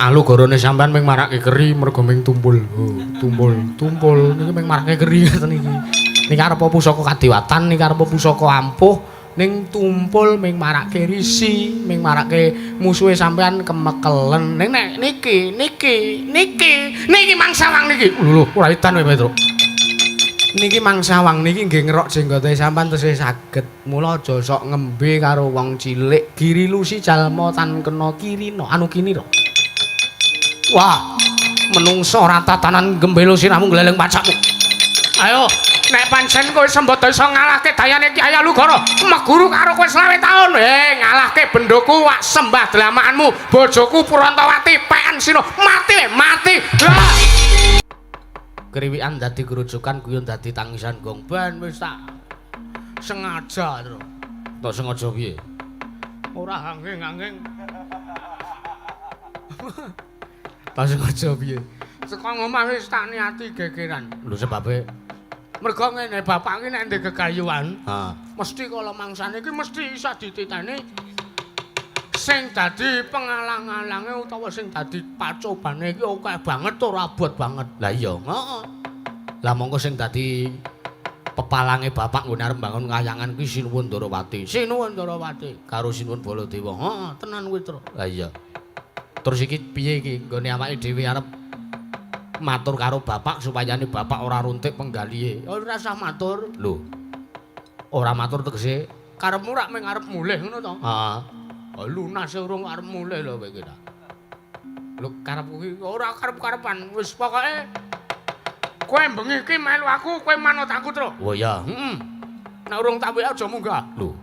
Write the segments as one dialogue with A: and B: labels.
A: Alugorone sampean ming marake keri mergo ming tumpul. Oh, tumpul, tumpul niki ming marake keri ngoten iki. Niki arep pusaka kadiwatan, niki arep pusaka ampuh ning tumpul ming marake risi, ming marake musuhe sampean kemekelen. Ning nek niki, niki, niki, niki mangsawang niki. Lho lho, ora edan kowe, Petruk. Niki mangsawang niki nggih ngerok jenggote sampean tesih saged. Mula aja sok ngembe karo wong cilik. Giri lusi jalma tan kena kirina, anu kinira. Wah, menungso ora tatanan gembelo sirahmu gleleng pacakmu. Ayo, nek pancen kowe sembada iso ngalahke dayane Kyai Alugoro, meguru karo kowe 25 taun. Ngalahke bendoku wak sembah dlamakanmu, bojoku Purantawati peken sira, mati mati. Lah. Kriwikan dadi grujukan, guyon dadi tangisan gong ben wis tak sengaja, Tru. Tak sengaja piye? Ora angin-angin. Tak sengaja piye? Saka ngomah wis tak niati gegeran. Lho sebabe? Mergo ngene, bapak ki nek ndek gegayuhan, mesti kala mangsane iki mesti iso dititeni sing dadi pengalang-alange utawa sing dadi pacobane iki akeh banget ora abot banget. Lah iya, heeh. Lah mongko sing dadi pepalange bapak nggone arep mbangun kayangan kuwi Sinuwun Ndarawati. Sinuwun Ndarawati karo Sinuwun Baladewa. Heeh, tenan kuwi, Tru. Lah iya. Terus iki piye iki nggone awake dhewe arep matur karo bapak supayane bapak ora runtik penggalihe. Ora usah matur. Lho. Ora matur tegese karepmu rak mung arep mulih ngono to? Heeh. Oh, lunas urung arep mulih lho kowe iki ta. Lho karepku ki ora karep-karepan, wis pokoke kowe bengi iki melu aku, kowe manut aku, Tru. Oh iya, heeh. Nek urung tak WA aja munggah. Lho.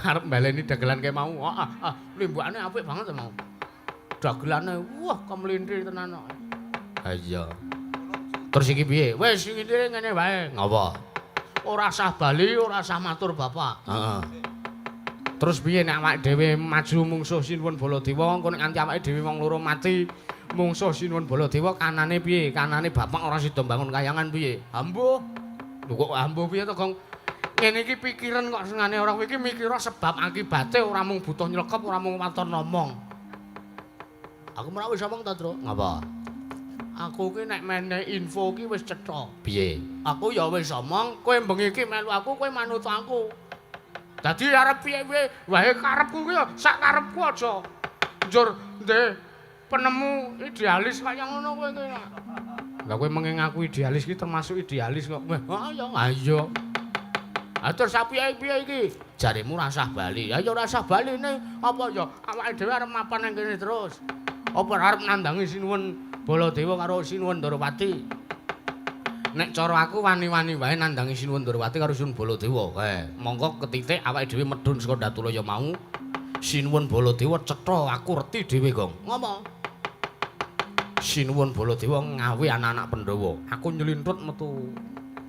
A: Arep baleni dagelan kae mau. Heeh, ah, limbukane apik banget mau. Dagelane wah kemlinthi tenan kok. Ha iya. Terus iki piye? Wis intine ngene wae. Ngapa? Ora sah bali, ora sah matur bapak. Heeh. Terus piye nek awake dhewe maju mungsuh Sinuwun Baladewa, engko nek nganti awake dhewe wong loro mati mungsuh Sinuwun Baladewa kanane piye? Kanane bapak ora sida mbangun kayangan piye? Ambuh. Lho kok ambuh piye to, Gong? Ngene iki pikiran kok sengane ora kowe iki mikira sebab akibate ora mung butuh nylekep, ora mung waton ngomong. Aku ora wis omong ta, Tru? Ngapa? Aku ki nek menehi info ki wis cetha. Piye? Aku ya wis omong, kowe bengi iki melu aku, kowe manut aku. Dadi arep piye-piye, wae karepku ki ya sak karepku aja njur ndek penemu idealis kaya ngono kowe ki. Lah kowe menging aku idealis ki termasuk idealis kok. Wah, ayo ayo. Ah terus piye-piye iki? Jaremu rasah bali. Ya ya rasah baline apa ya awake dhewe arep mapan nang kene terus. Apa arep nandangi Sinuwun Baladewa karo Sinuwun Ndarawati? Nek cara aku wani-wani wae nandangi Sinuwun Ndarawati karo Sinuwun Baladewa. Mongko ketitik awake dhewe medhun saka Datulaya mau. Sinuwun Baladewa cetha aku reti dhewe, Gong. Ngopo? Sinuwun Baladewa ngawe anak-anak Pandhawa. Aku nylintrut metu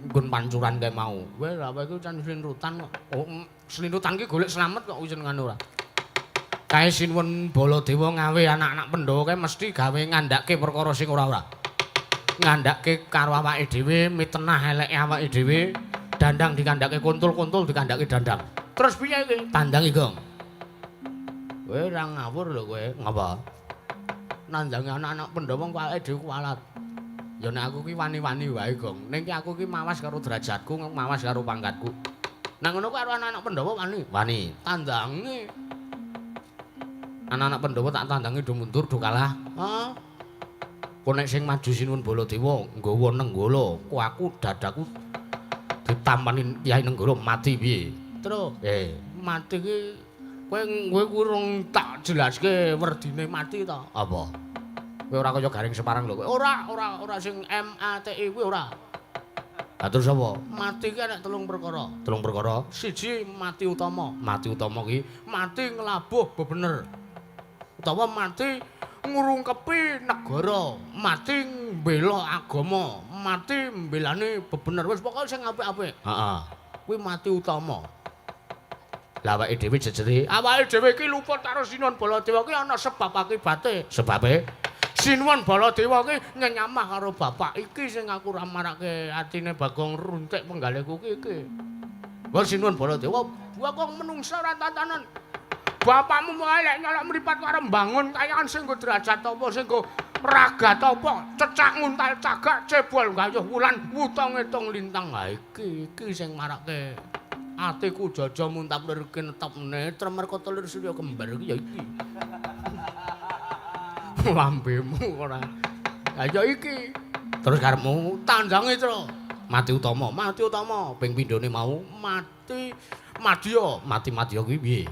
A: nggon pancuran kae mau. Kowe lha kowe iki can slintrutan kok. Oh, slintrutan ki golek slamet kok jenengane ora. Kae Sinuwun Baladewa ngawe anak-anak Pandhawa kae mesti gawe ngandhake perkara sing ora-ora. Ngandhake karo awake dhewe, mitenah eleke awake dhewe, dandang dikandhake kuntul-kuntul dikandhake dandang. Terus piye iki? Tandangi, Gong. Kowe ora ngawur lho kowe. Ngapa? Nandangi anak-anak Pandhawa kok awake dhewe kualat. Ya nek aku ki wani-wani wae, Gong. Ning ki aku ki mawas karo derajatku, mawas karo pangkatku. Nah ngono kuwi karo anak-anak Pandhawa wani. Wani. Tandangi. Anak-anak Pandhawa tak tandangi do mundur do kalah. Heeh. Kok nek sing maju Sinuwun Baladewa nggawa Nenggala, kok aku dadaku ditampani Kyai Nenggala mati piye? Terus, mati ki kowe kowe urung tak jelaske werdine mati ta? Apa? Kowe ora kaya Gareng Semarang lho kowe. Ora, ora, ora sing M A T I kuwi ora. Lah terus apa? Mati ki enek telung perkara. Telung perkara. Siji mati utama. Mati utama ki mati nglabuh bebener. Utawa mati ngrungkepi negara, mati mbela agama, mati mbelani bebener. Wis pokoke sing apik-apik. Heeh. Kuwi mati utama. Lah awake dhewe jejere, awake dhewe iki luput karo Sinuwun Baladewa ki ana sebab akibate. Sebabe Sinuwun Baladewa ki nyenyamah karo bapak iki sing aku ora marake atine Bagong runtik penggalihku ki iki. Wah Sinuwun Baladewa, Bagong menungsa ora tatanan. Bapakmu elek nyolok mripat karo mbangun kayangan sing nggo derajat apa sing nggo ragat apa, cecak nguntal cagak cebol gayuh wulan wuta ngitung lintang. Ha iki iki sing marake atiku jaja muntap lirke netep netra merko telir surya kembar iki ya iki. Lambemu ora. Ha ya iki. Terus karepmu tandange, Tru. Mati utama, mati utama ping pindhone mau mati madya, mati madya kuwi piye?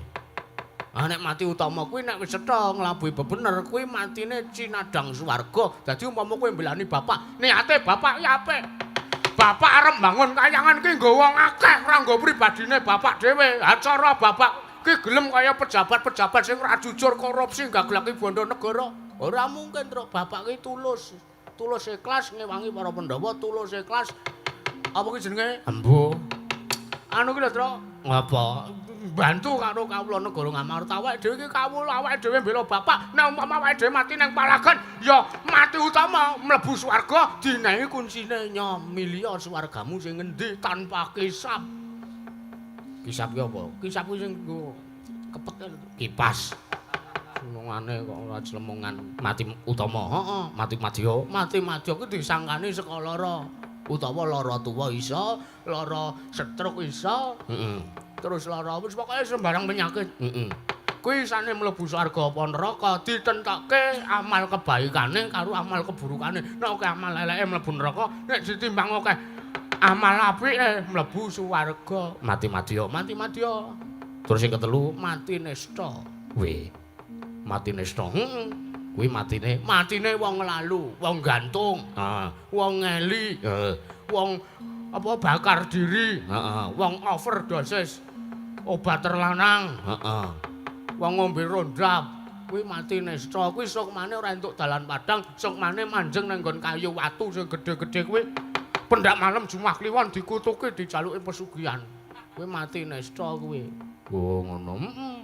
A: Ah nek mati utama kuwi nek wis cetha nglabuhi bebener kuwi matine cinadang swarga. Dadi umpama kowe mbelani bapak, niate bapak ki apik. Bapak arep mbangun kayangan ki nggo wong akeh, ora nggo pribadine bapak dhewe. Ha cara bapak ki gelem kaya pejabat-pejabat sing ora jujur, korupsi, gaglaki bondo negara. Ora mungkin, Truk. Bapak ki tulus. Tulus ikhlas ngewangi para Pandhawa, tulus ikhlas. Apa ki jenenge? Embo. Anu ki lho, Truk. Ngapa? Bantu karo kawula negara Ngamarta. Awake dhewe iki kawula, awake dhewe mbela bapak. Nek umpama awake dhewe mati nang palagan, ya mati utama mlebu swarga, dinehi kuncine nyamilya swargamu sing ngendi tanpa kisap. Kisap ki apa? Kisap ki sing nggo kepet kipas. Senengane kok ora clemongan. Mati utama, heeh, mati madya. Mati madya ki disangkani saka lara utawa lara tuwa iso, lara stroke iso, heeh. Terus lara wis pokoke sembarang penyakit. Heeh. Kuwi isane mlebu swarga apa neraka ditentokke amal kebaikane karo amal keburukane. Nek akeh amal eleke mlebu neraka, nek ditimbang akeh amal apike mlebu swarga. Mati madya, mati madya. Terus sing ketelu mati nista. Weh. Mati nista. Heeh. Kuwi matine, matine wong lalu, wong gantung, heeh, wong ngeli, heeh, wong apa bakar diri, heeh, wong overdosis obat terlanang, heeh. Wong ngombe rondap, kuwi mati nista. Kuwi sukmane ora entuk dalan padang, sukmane manjeng nang nggon kayu watu sing gedhe-gedhe kuwi. Pendak malam Jumat Kliwon dikutuki dijaluki pesugihan. Kuwi mati nista kuwi. Oh ngono. Heeh.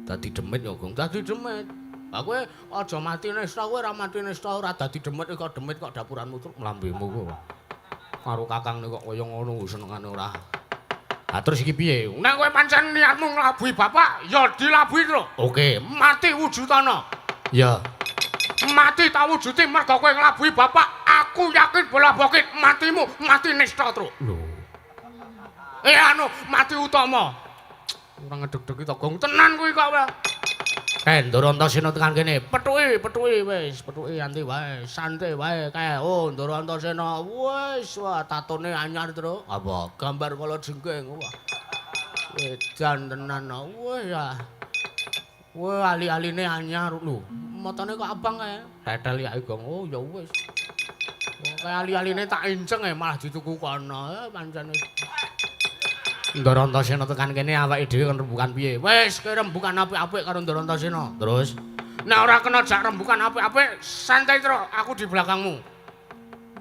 A: Dadi demit ya, Gong. Dadi demit. Ha kowe aja mati nista, kowe ora mati nista ora dadi demit kok demit kok dapuranmu truk lambemu kowe. Karo kakang kok kaya ngono senengane ora. Ha terus iki piye? Nek kowe pancen niatmu nglabuhi bapak, ya dilabuhi, Truk. Oke, mati wujudana. Ya. Mati ta wujude merga kowe nglabuhi bapak, aku yakin bola bokit matimu mati nista, Truk. Lho. Anu mati utama. Ora ngedeg-degi to, Gong. Tenan kuwi kok. Ndoro Antasena tekan kene. Pethuki, pethuki wis, pethuki anti wae, santai wae kae. Oh, Ndoro Antasena. Wis, wah tatone anyar, Truk. Apa? Gambar kala jengking. Wah. Edan tenan. Wah ya. Wah, ali-aline anyar lho. Matane kok abang kae. Tetel ya, Gong. Oh, ya wis. Kae ali-aline tak inceng malah dituku kono. Pancen wis. Ndoro Antasena tekan kene awake dhewe kon rembukan piye? Wis, kowe rembukan apik-apik karo Ndoro Antasena. Terus nek ora kena jak rembukan apik-apik, santai, Truk, aku di belakangmu.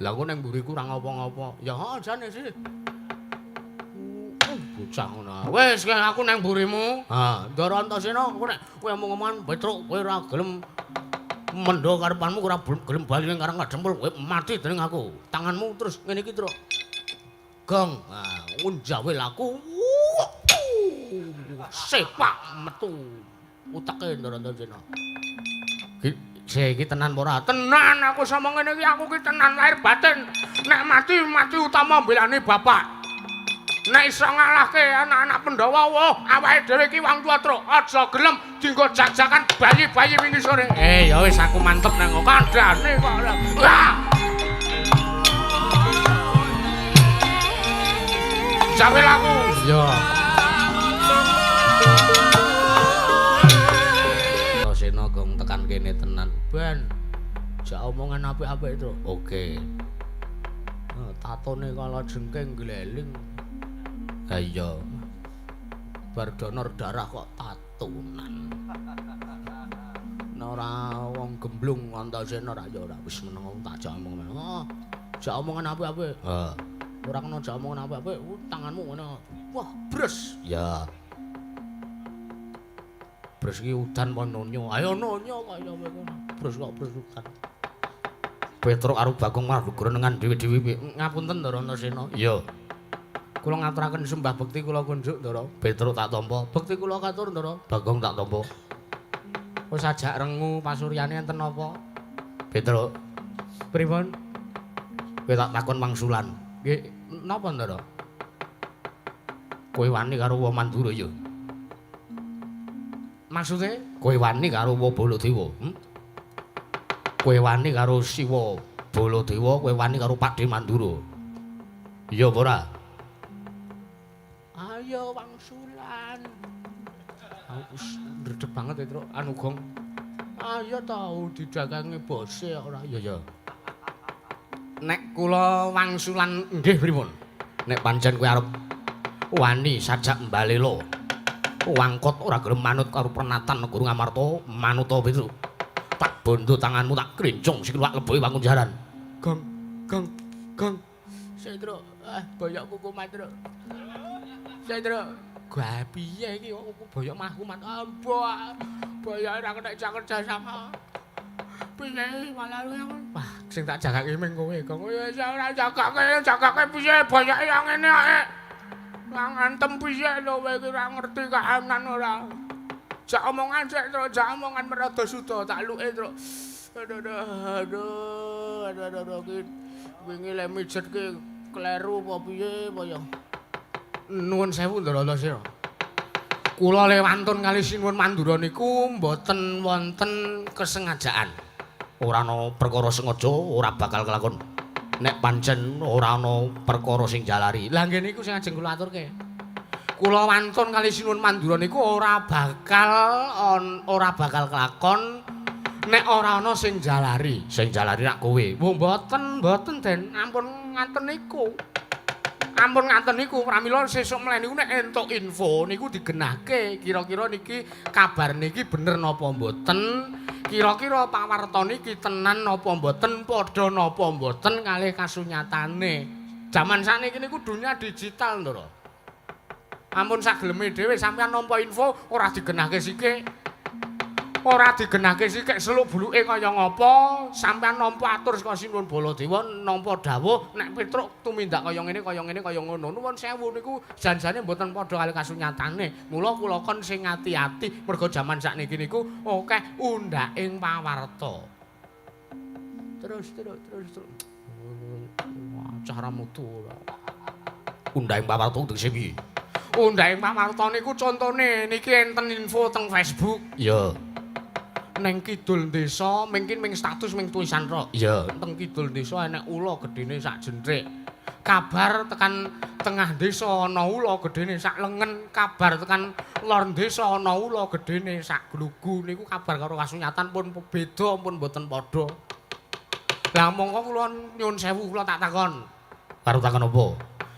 A: Lah aku ning mburiku ora ngopo-ngopo. Ya heeh jane sih. Bocah ngono. Wis, aku nang mburimu. Ha, Ndoro Antasena, aku nek kowe omong-omongan Petruk, kowe ora gelem mendho karepanmu, ora gelem bali ning Karang Kadempul, kowe mati dening aku. Tanganmu terus ngene iki, Truk. Gong, nah, njawe laku. Sepak metu uteke Ndoro Antasena. Iki iki tenan apa ora? Tenan aku sama ngene iki, aku ki tenan lahir batin. Nek mati mati utama mbelani bapak. Nek iso ngalahke anak-anak Pandhawa, wah awake dhewe iki wong tuwa, Truk. Aja gelem dienggo jak-jakan bayi-bayi wingi sore. Ya wis aku mantep nang kandhane kok. Wah. Jawe laku. Iya. Antasena gong tekan kene tenan. Ben. Jak omongan apik-apik, Truk. Oke. Tatone kala jengking gleling. Ha iya. Bar donor darah kok tatonan. Nek ora wong gemblung Antasena ra ya ora wis meneng tak jak omong. Heeh. Jak omongan apik-apik. Heeh. Ora kena jak omongan apik-apik, tanganmu ngono. Wah, bres. Ya. Bres iki udan apa nonyo? Ayo nonyo kaya kowe ngono. Bres kok bres udan. Petruk karo Bagong malah grenengan dhewe-dhewe. Ngapunten Ndoro Antasena. Iya. Kula ngaturaken sembah bekti kula kunjuk, Ndara. Petruk tak tampa. Bekti kula katur, Ndara. Bagong tak tampa. Wis ajak rengu pasuryane enten napa? Petruk. Pripun? Kowe tak takon wangsulan. Nggih, napa, Ndara? Kowe wani karo Wa Mandura ya? Maksude kowe wani karo Wa Baladewa? Kowe wani karo Siwa Baladewa, kowe wani karo Pakdhe Mandura. Iya apa ora? Ayo wangsulan. Aku wis ndredeg banget e, Truk, anu Gong. Ayo tau didagangi bose ora? Iya ya. Nek kula wangsulan nggih pripun? Nek pancen kowe arep wani sajak mbalela. Wangkot ora gelem manut karo pernatan Negara Ngamarta, manuta Petruk. Tak bondo tanganmu tak krincung sikil wak leboke wangun jaran. Gong, gong, gong. Sik, Truk. Ah, boyokku kumat, Truk. Sik, Truk. Gah piye iki kok boyok mah kumat. Ambo. Boyoke ora kena jak kerja sama. Piye malah wah, sing tak jagake ming kowe, Gong. Wis ora jagake, jagake piye boyoke yang ngene kok. Lah ngantem piye lho kowe iki ora ngerti kahanan ora. Jak omongan sik, Truk, jak omongan merada suda tak luke, Truk. Aduh aduh aduh aduh aduh, aduh ki wingi le mijet ki kleru apa piye apa ya. Nuwun sewu Ndara Antasena. Kula lewantun kali Sinuwun Mandura niku mboten wonten kesengajaan. Ora ana perkara sengaja, ora bakal kelakon. Nek pancen ora ana perkara sing jalari. Lah nggih niku sing ajeng kula aturke. Kula wantun kali Sinuwun Mandura niku ora bakal ora bakal kelakon nek ora ana sing jalari. Sing jalari rak kowe. Wo mboten, mboten Den, ampun ngaten niku. Ampun ngaten niku, pramila sesuk mleh niku nek entuk info niku digenahke kira-kira niki kabar niki bener napa mboten, kira-kira pawarta niki tenan napa mboten, padha napa mboten kalih kasunyatane. Jaman sakniki niku dunia digital, Ndara. Ampun sageleme dhewe sampeyan nampa info ora digenahke sithik. Ora digenahke sithik seluk buluke kaya ngapa, sampeyan nampa atur saka Sinuwun Baladewa, nampa dawuh nek Petruk tumindak kaya ngene, kaya ngene, kaya ngono. Nuwun sewu niku jan-jane mboten padha kali kasunyatane. Mula kula kon sing ati-ati mergo jaman sakniki niku akeh undhaking pawarta. Terus terus terus terus. Wah, cara mutu ora. Undhaking pawarta tegese piye? Undhaking pawarta niku contone niki enten info teng Facebook. Iya. Neng kidul desa mungkin ming status ming tulisan tok. Iya, teng kidul desa enek ula gedene sak jentrik. Kabar tekan tengah desa ana ula gedene sak lengen, kabar tekan lor desa ana ula gedene sak glugu niku kabar karo kasunyatan pun beda pun mboten padha. Lah mongko kula nyuwun sewu kula tak takon. Karo takon apa?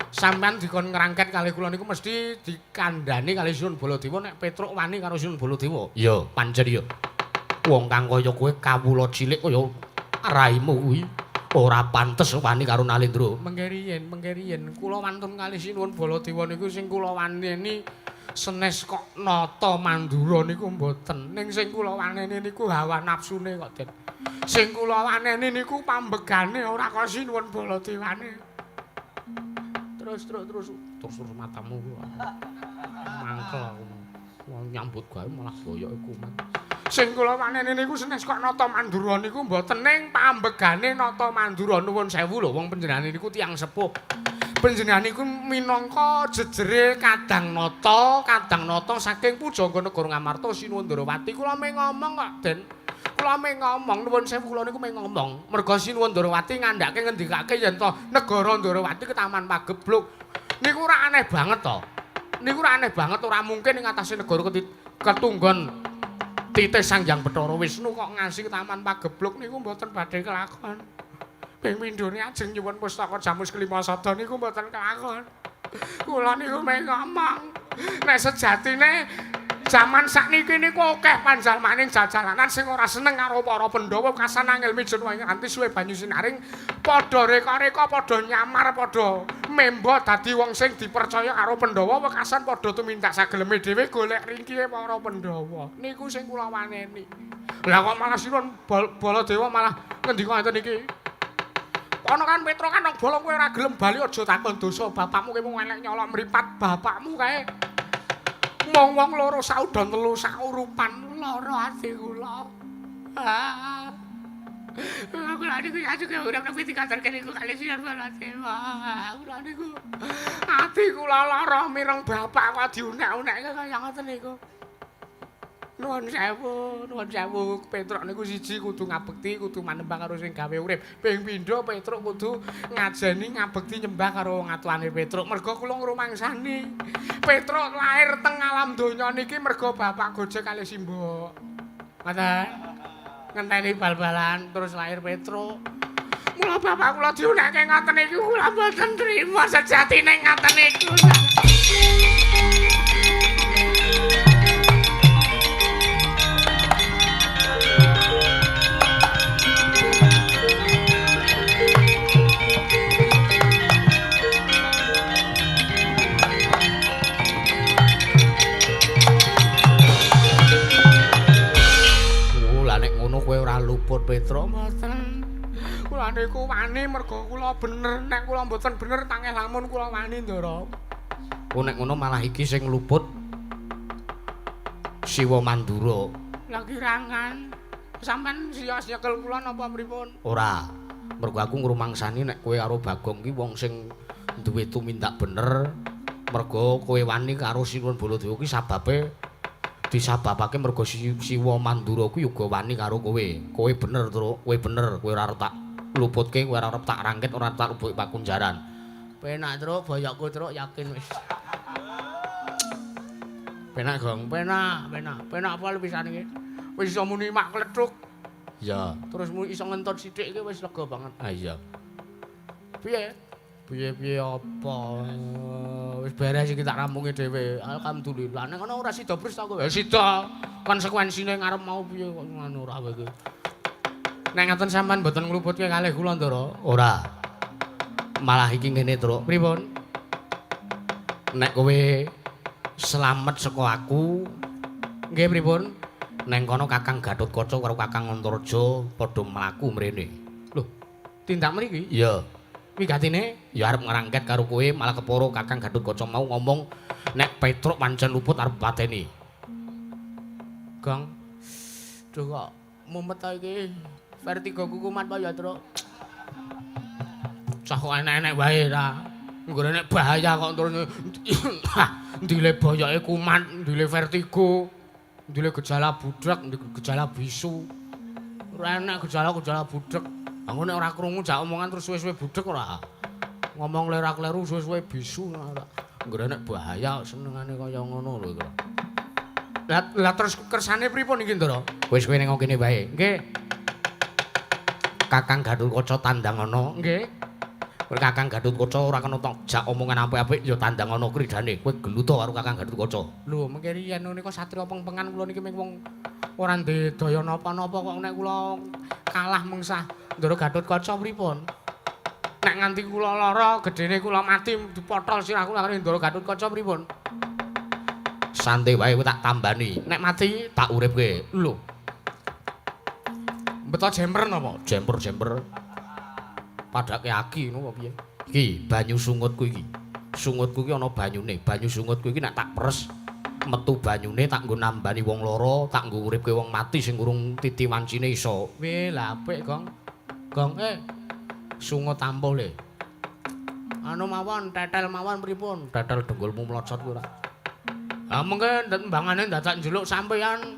A: Sampeyan dikon ngrangket kalih kula niku mesti dikandhani kalih Sinuwun Baladewa nek Petruk wani karo Sinuwun Baladewa. Iya, pancen iya. Wong kang kaya kowe kawula cilik kaya raimu kuwi ora pantes wani karo Nalendra. Mengke riyin, mengke riyin kula wantun kalih Sinuwun Baladewa niku sing kula waneni senes kok nata Mandura niku mboten. Ning sing kula waneni niku hawa nafsune kok, Den. Sing kula waneni niku pambegane ora kok Sinuwun Baladewane. Terus terus terus terus terus matamu mangkel aku. Nyambut gawe malah boyoke kumat. Sing kula waneni niku senes kok nata Mandura niku mboten ning pambegane nata Mandura. Nuwun sewu lho wong panjenengane niku tiyang sepuh. Panjenengan niku minangka jejere Kadang Nata, Kadang Nata saking Pujangga Negara Ngamarta Sinuwun Ndarawati. Kula mung ngomong kok, Den. Kula mung ngomong, nuwun sewu kula niku mung ngomong. Merga Sinuwun Ndarawati ngandhake ngendikake yen to negara Ndarawati ke Taman Pagebluk. Niku ora aneh banget to. Niku ora aneh banget, ora mungkin ing atase negara ketunggon titih Sang Hyang Bathara Wisnu kok ngasih Taman Pagebluk niku mboten badhe kelakon. Ping pindhone ajeng nyuwun pustaka Jamus Kelima Sada niku mboten kelakon. Kula niku mung ngomong nek sejatine jaman sakniki niku akeh panjalmaning jajalanan sing ora seneng karo para Pandhawa kasan angel mijen wae nganti suwe banyu sinaring padha reka-reka padha nyamar padha membo dadi wong sing dipercaya karo Pandhawa wekasan padha tumindak sageleme dhewe golek ringkihe para Pandhawa niku sing kula waneni. Lah kok malah Sinuwun Baladewa malah ngendika ngeten iki. Kono kan Petro kan nang bolong kowe ora gelem bali aja takon dosa bapakmu ki mung elek nyolok mripat bapakmu kae. Mong wong loro saudon telu saurupan lara ati kula. Ah. Aku lha niku ya juga ora nang dikaterke niku kali sinar Baladewa. Kula niku ati kula lara mireng bapak kok diunek-unekke kaya ngoten niku. Nuwun sewu, nuwun sewu. Petruk niku siji kudu ngabekti, kudu manembah karo sing gawe urip. Ping pindho Petruk kudu ngajeni ngabekti nyembah karo wong atuane Petruk. Mergo kula ngrumangsani Petruk lair teng alam donya niki mergo bapak gojek kalih simbok. Ngoten. Ngenteni bal-balan terus lahir Petruk. Mula bapak kula diunekke ngoten niku kula mboten trima sejatine ngoten niku. Kowe ora luput Petruk mboten. Kula niku wani mergo kula bener, nek kula mboten bener tangeh lamun kula wani Ndara.
B: Oh nek ngono malah iki sing luput Siwa Mandura.
A: Lah kirangan. Sampeyan siyos nyekel kula napa pripun?
B: Ora. Mergo aku ngrumangsani nek kowe karo Bagong ki wong sing duwe tumindak bener. Mergo kowe wani karo Sinuwun Baladewa ki sababe disababake mergo Siwa Mandura kuwi uga wani karo kowe. Kowe bener, Truk. Kowe bener, kowe ora arep tak luputke, kowe ora arep tak rangkit, ora arep tak luputke pakunjaran.
A: Penak, Truk, boyokku, Truk, yakin wis. Penak, Gong. Penak, penak. Penak apa pisan iki? Wis iso muni mak klethuk.
B: Iya.
A: Terus muni iso ngentut sithik iki wis lega banget.
B: Ah iya.
A: Piye? Piye-piye apa? Wis beres iki tak rampungi dhewe. Alhamdulillah. Nek ngono ora sida bres ta kowe. Ya sida. Konsekuensine ngarep mau piye kok ngono ora kowe iki. Nek ngaten sampean mboten ngluputke kalih kula, Ndara.
B: Ora. Malah iki ngene, Truk.
A: Pripun?
B: Nek kowe slamet saka aku,
A: nggih pripun?
B: Neng kono Kakang Gatotkaca karo Kakang Antareja padha mlaku mrene.
A: Lho, tindak mriki?
B: Iya.
A: Wigatine
B: ya arep ngrangket karo kowe, malah kepara Kakang Gatotkaca mau ngomong nek Petruk pancen luput arep pateni.
A: Gong. Duh kok mumet ta iki. Vertigo ku kumat apa ya, Truk? Cah kok enek-enek wae ta. Nggone nek bahaya kok terus ndile boyoke kumat, ndile vertigo, ndile gejala budhek, ndile gejala bisu. Ora enek gejala-gejala budhek. Aku nek ora krungu jak omongan terus suwe-suwe budhek ora. Ngomong lera-kleru suwe-suwe bisu ora.
B: Nggone nek bahaya senengane kaya ngono lho iki.
A: Lah terus kersane pripun iki, Ndara?
B: Wis kowe ning kene wae.
A: Nggih.
B: Kakang Gatotkaca tandang ana.
A: Nggih.
B: Kowe Kakang Gatotkaca ora kena tok jak omongan apik-apik ya tandang ana kridane. Kowe geluto karo Kakang Gatotkaca.
A: Lho, mengke riyen nika satriya pengpengan kula niki mung wong ora ndek daya napa-napa kok nek kula kalah mengsah Ndara Gatotkaca pripun? Nek nganti kula lara, gedene kula mati dipotol sirah kula karo Ndara Gatotkaca pripun?
B: Santai wae kowe tak tambani.
A: Nek mati
B: tak uripke.
A: Lho. Beto jemper napa?
B: Jemper-jemper. Padake aki ngono apa piye? Iki banyu sungutku iki. Sungutku iki ana banyune. Banyu sungutku iki nek tak peres metu banyune tak nggo nambani wong lara, tak nggo uripke wong mati sing urung titi wancine iso.
A: Weh, lah apik, Gong. Gong, sungut ampuh le. Anu mawon, tetel mawon pripun?
B: Tetel dengkulmu mlocot kuwi ora.
A: Ha mengke tembangane dadak njeluk sampeyan.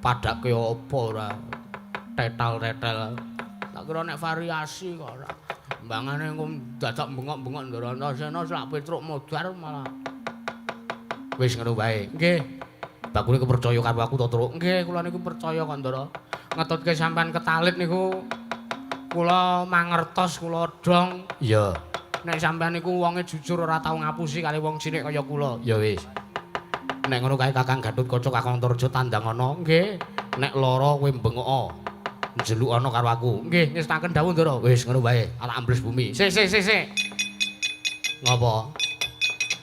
B: Padake apa ora? Tetel-tetel.
A: Tak kira nek variasi kok ora. Mbangane engko dadak bengok-bengok Ndara Antasena sak Petruk modar malah.
B: Wis ngono wae.
A: Nggih.
B: Bakule kepercaya karo aku to, Truk?
A: Nggih, kula niku percaya kok, Ndara. Ngetutke sampean ketalit niku kula mangertos, kula dong.
B: Iya.
A: Nek sampean niku wonge jujur ora tau ngapusi kali wong cilik kaya kula.
B: Ya wis. Nek ngono kae Kakang Gatotkaca, Kakang Antareja tandang ana.
A: Nggih.
B: Nek lara kowe bengok. Njeluk ana karo aku.
A: Nggih, ngestaken dawuh, Ndara.
B: Wis ngono wae, arep ambles bumi.
A: Sik sik sik sik.
B: Ngopo?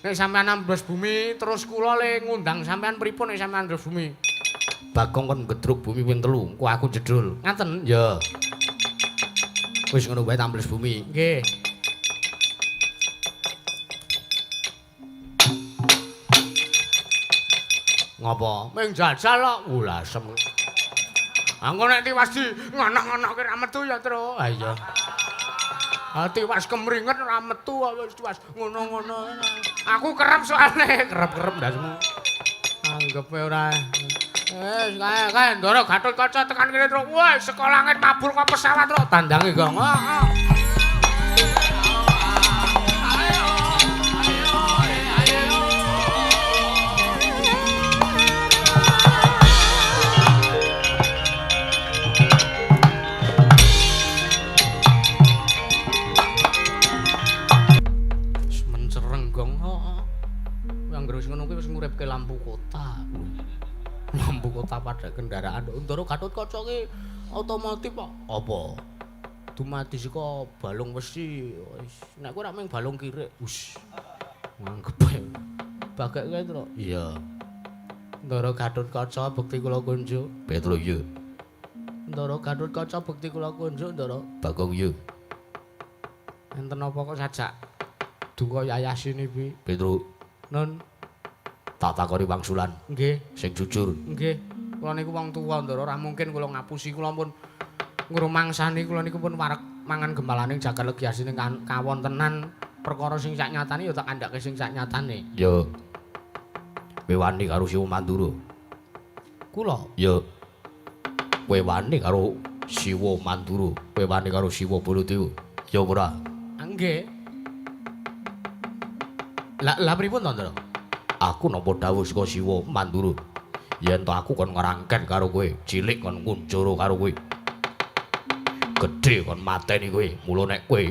A: Nek sampean ambles bumi terus kula le ngundang sampean pripun nek sampean ambles bumi?
B: Bagong kon gedruk bumi ping 3, engko aku jedul.
A: Ngaten?
B: Ya. Wis ngono wae tambles bumi.
A: Nggih.
B: Ngopo?
A: Ming jajal kok. Lasem. Angko nek tiwas di ngono-ngonoke ra metu ya, Tru.
B: Ha iya.
A: Ha tiwas kemringet ora metu wis tiwas ngono-ngono. Aku kerep soalne,
B: Kerep-kerep ndasmu.
A: Anggepe ora. Wis kae kae Ndara Gatotkaca tekan kene, Tru. Wah, saka langit mabur kok pesawat, Tru.
B: Tandange gong.
A: Heeh.
B: Wis mencereng gong. Heeh. Anggere wis ngono kuwi wis nguripke lampu kota. Lampu kota pada kendaraan. Ndara Gatotkaca ki otomotif kok. Apa? Dumadi saka balung wesi. Wis nek kowe ora mung balung kirik. Wis. Nganggep ae. Bagek kowe, Tru. Iya. Ndara Gatotkaca bekti kula kunjuk. Petro iya. Ndara Gatotkaca bekti kula kunjuk, Ndara. Bagong iya.
A: Enten apa kok sajak duka yayasine pi?
B: Petro.
A: Nun,
B: Tak takoni wangsulan
A: nggih.
B: sing jujur.
A: Nggih. Kula niku wong tuwa, Ndara, ora mungkin kula ngapusi. Kula pun ngrumangsani kula niku pun wareg mangan gembalaning jagat legi asine kawontenan perkara sing sak nyatane ya tak kandhake sing sak nyatane.
B: Ya. Kowe wani karo Siwa Mandura.
A: Kula
B: Ya. Kowe wani karo Siwa Mandura, kowe wani karo Siwa Baladewa. Ya ora?
A: Nggih.
B: Lah lah pripun to, Ndara? Aku nampa dawuh saka Siwa Mandura. Yen to aku kon ngrangken karo kowe, cilik kon ngunjara karo kowe. Gedhe kon mateni kowe. Mula nek kowe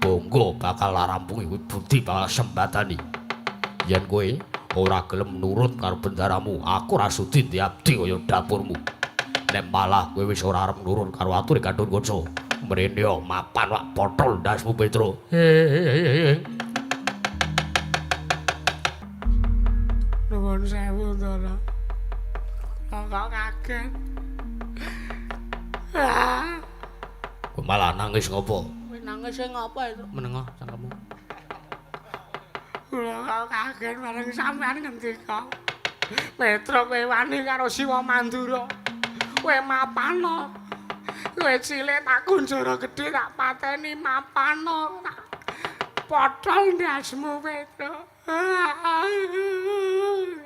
B: bangga bakal rampungi kowe budi bakal sembadani. Yen kowe ora gelem nurut karo bendaramu, aku ora sudi diabdi kaya dapurmu. Nek malah kowe wis ora arep nurut karo ature Gatotkaca, mrene mapan wak potol ndasmu Petro.
A: Nuwun sewu, Ndara. Kok kaget. Ah,
B: Kowe malah nangis ngopo?
A: kowe nangis sing ngapa itu?
B: Menengah cangkemmu.
A: Kula kok kaget bareng sampean ngendika. Petro kowe wani karo Siwa Mandura. Kowe mapano. Kowe cilik tak kunjara gedhe tak pateni mapano. Tak potol ndasmu Petro.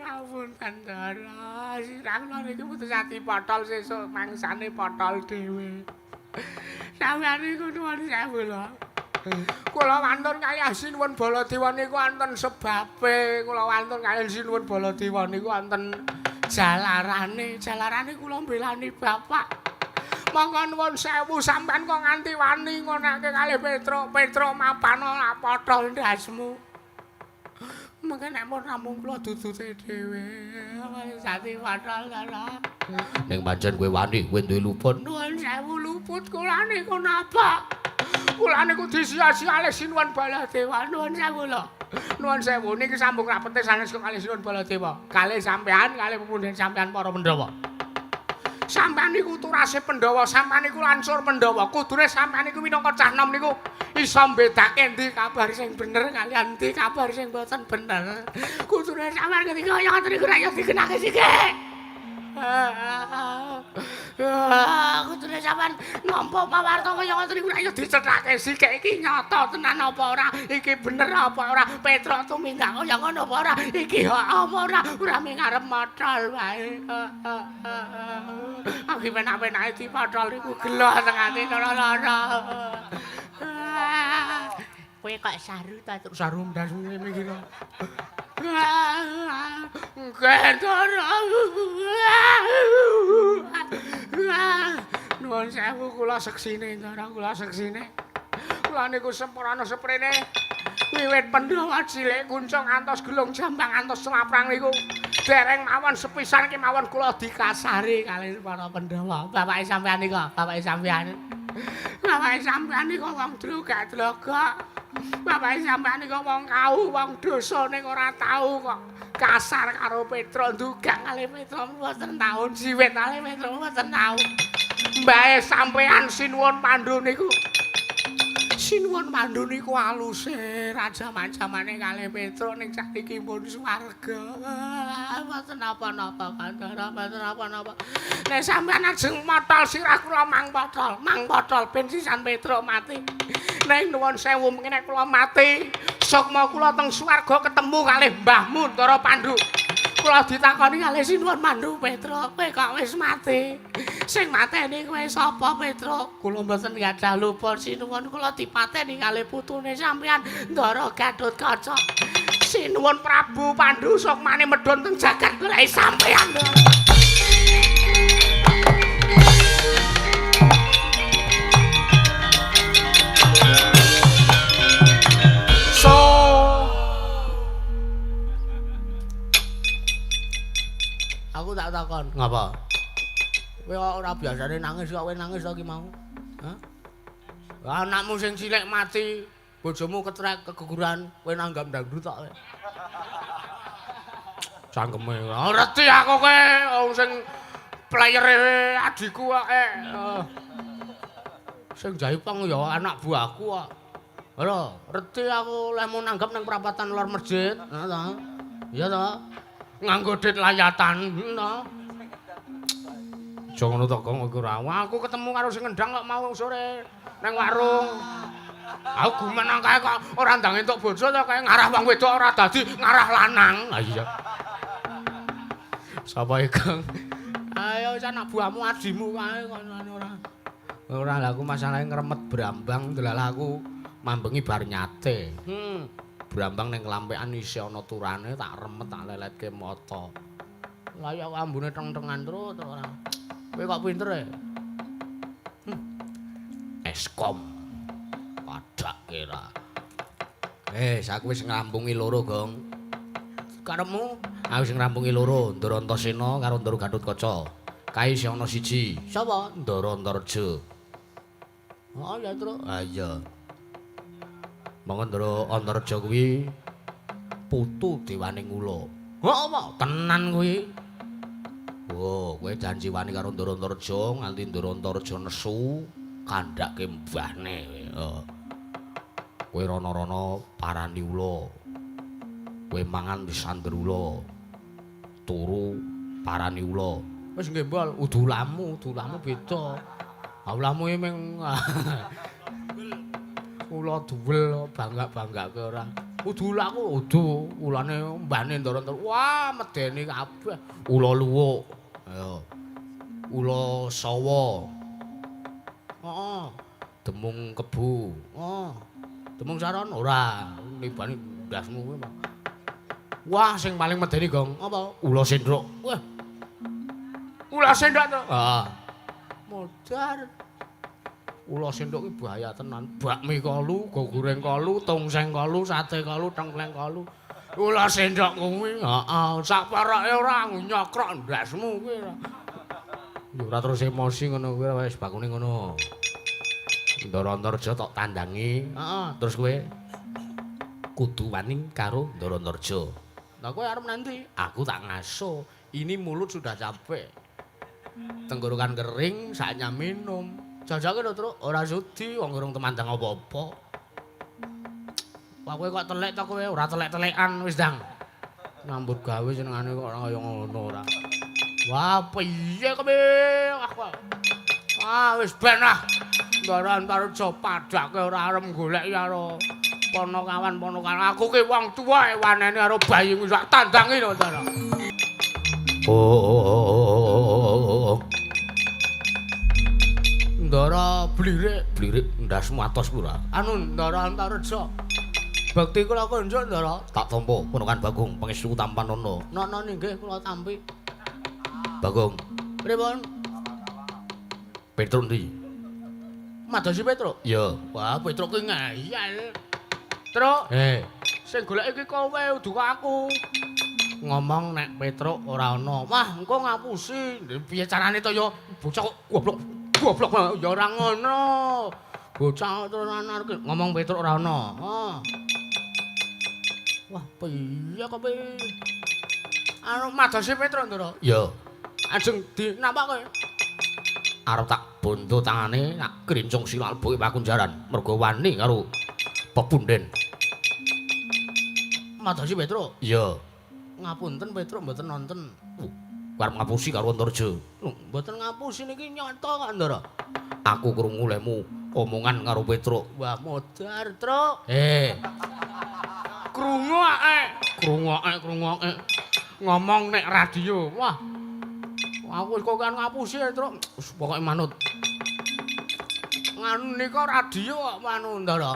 A: Ampun Ndara, sirah kula niki putus ati potol sesuk mangsane potol dhewe. Sampeyan niku nuwun sewu lho. Kula wantun kaliyan Sinuwun Baladewa niku wonten sebabe, kula wantun kaliyan Sinuwun Baladewa niku wonten jalarane, jalarane kula mbelani bapak. Monggo nuwun sewu sampean kok nganti wani ngonake kalih Petro, Petro mapano lak potol ndasmu. Mengke nek pun rampung kula dudute dhewe. Wis ati potol ta.
B: Ning pancen kowe wani, kowe duwe luput.
A: Nuwun sewu luput kula niku napa? Kula niku disia-sia kalih Sinuwun Baladewa. Nuwun sewu lho. Nuwun sewu niki sambung rapete sanes kok kalih Sinuwun Baladewa. Kalih sampean, kalih pepundhen sampean para Pandhawa. Sampean niku turase Pandhawa, sampean niku lansur Pandhawa. Kudune sampean niku minangka cah nom niku iso mbedake endi kabar sing bener kaliyan endi kabar sing boten bener. Kudune sampean ketika kaya ngoten niku ra ya dikenake sithik. Kudune sampean nampa pawarta kaya ngoten niku ra ya dicethake sithik iki nyata tenan apa ora, iki bener apa ora, Petruk tumindak kaya ngono apa ora, iki hak apa ora, ora mung arep motol wae. Aku penak-penake dipotol niku gelo teng ati lara-lara. Kowe kok saru ta, Truk? Saru ndasmu ngene iki kok. Gendara. Nuwun sewu kula seksine, Ndara, kula seksine. Kula niku sempurna seprene wiwit Pandhawa cilik kuncung ngantos gelung jambang ngantos selaprang niku dereng mawon sepisan kemawon kula dikasari kalih para Pandhawa. Bapake sampean niku, bapake sampean. Bapake sampean niku wong drogak-drogak. Bapake sampean niku wong kau, wong dosa ning ora tau kok kasar karo Petro, ndugak kalih Petro mboten tau, jiwit kalih Petro mboten tau. Mbahe sampean Sinuwun Pandu niku. Sinuwun Pandu niku aluse raja macamane kalih Petruk ning sakniki pun swarga. Mboten napa-napa Kandara, mboten napa-napa. Nek sampean ajeng motol sirah kula mang potol ben sisan Petruk mati. Nek nuwun sewu mengke nek kula mati, sukma kula teng swarga ketemu kalih mbahmu Ndara Pandu. Kula ditakoni kalih Sinuwun Pandu, Petruk, kowe kok wis mati? Sing mateni kowe sapa, Petruk? Kula mboten gadah lupa Sinuwun, kula dipateni kalih putune sampean Ndara Gatotkaca. Sinuwun Prabu Pandu sukmane medhun teng jagat goleki sampean. So aku tak takon, ngapa? Kowe kok ora biasane nangis kok kowe nangis to ki mau? Hah? Anakmu sing cilik mati, bojomu ketrek keguguran, kowe nanggap dangdut tok kowe. Cangkeme ora ngerti aku kowe wong sing playere adhiku kok. Sing jaipong ya anak buahku kok. Lho, ngerti aku lehmu nanggap nang perapatan lor masjid, heeh ta? Iya ta? Nganggo dit layatan, ta? Aja ngono to, Gong, iku ora. Aku ketemu karo sing ngendang kok mau sore nang warung. Aku gumenang kae kok ora ndang entuk bojo to kae ngarah wong wedok ora dadi ngarah lanang. Ha iya. Sapa iki, Gong? Ayo anak buahmu adimu kae kono ora. Ora lah aku masalahe ngremet brambang delalah aku mambengi bar nyate. Brambang ning lampekan isih ana turane tak remet tak leletke mata. Lah ya ambune teng-tengan terus ora. Kowe kok pinter e? Eskom. Padak kira. Aku wis ngrampungi loro, Gong. Karepmu? Aku wis ngrampungi loro, Ndara Antasena karo Ndara Gatotkaca. Kae isih ana siji. Sapa? Ndara Antareja. Oh, ya, Truk. Ha iya. Monggo Ndara Antareja kuwi putu dewaning ula. Hah apa? Tenan kuwi. Oh, kowe janji wani karo Ndara Antareja nganti Ndara Antareja nesu kandhake mbahne kowe. Heeh. Kowe rono-rono parani ula. Kowe mangan disander ula. Turu parani ula. Wis nggih, Mbol, udu ulamu beda. Ha ulamu iki ming ula duwel bangga-banggake ora. Udu ulaku udu ulane mbahne Ndara Antareja. Wah, medeni kabeh. Ula luwuk. Ayo. Ula sawa. Heeh. Demung kebu. Heeh. Demung saron ora, nibani ndasmu kuwi. Wah, sing paling medeni, Gong. Apa? Ula sendok. Wah. Ula sendok to? Heeh. Modar. Ula sendok ki bahaya tenan. Bakmi kolu, go goreng kolu, tongseng kolu, sate kolu, tengkleng kolu. Ula sendok kuwi, heeh, sak paroke ora nyokrok ndasmu kuwi. Ya ora terus emosi ngono kuwi wis bakune ngono. Ndara Antareja tok tandangi, heeh, terus kowe kudu wani karo Ndara Antareja. Lah kowe arep nanti? Aku tak ngaso. Ini mulut sudah capek. Tenggorokan kering, saatnya minum. Jajake lho, Truk, ora sudi wong urung temandang apa-apa. Wah kowe kok telek to kowe, ora telek-telekan wis ndang. Nyambut gawe senengane kok ora kaya ngono ora. Wah piye kowe? Ah wis ben ah. Ndara Antareja padake ora arep goleki karo ponokawan-ponokan. Aku ki wong tuwa wanene karo bayi wis tak tandangi lho, Ndara. Oh. Ndara blirik, blirik ndasmu atos ora. Anu Ndara Antareja. Bekti kula kunjuk Ndara. Tak tampa ponokan Bagong pangestu tampanana. Nono nggih kula tampi. Bagong. Pripun? Petruk ndi? Madosi Petruk? Iya. Wah, Petruk ki ngeyel. Truk. Sing golek iki kowe udu aku. Ngomong nek Petruk ora ana. Wah, engko ngapusi. Piye carane to ya? Bocah kok goblok. Goblok ya ora ngono. Bocah terus anarki ngomong Petruk ora ana. Heeh. Wah, piye kok piye? Anu madosi Petruk, Ndara? Iya. Ajeng di nampak kowe.
B: Arep tak bondo tangane tak krincung silak leboke pakunjaran mergo wani karo pepunden.
A: Madosi Petruk.
B: Iya.
A: Ngapunten Petruk mboten nonton.
B: Arep ngapusi karo Antarja.
A: Lho, mboten ngapusi niki nyata kok, Ndara.
B: Aku krungu lemu omongan karo Petruk.
A: Wah, modar, Truk.
B: Krungoke,
A: krungoke, krungoke. Ngomong nek radio. Wah. Aku wis kok kan ngapusi, Truk.
B: Wis pokoke manut.
A: Nganu nika radio kok manu, Ndara.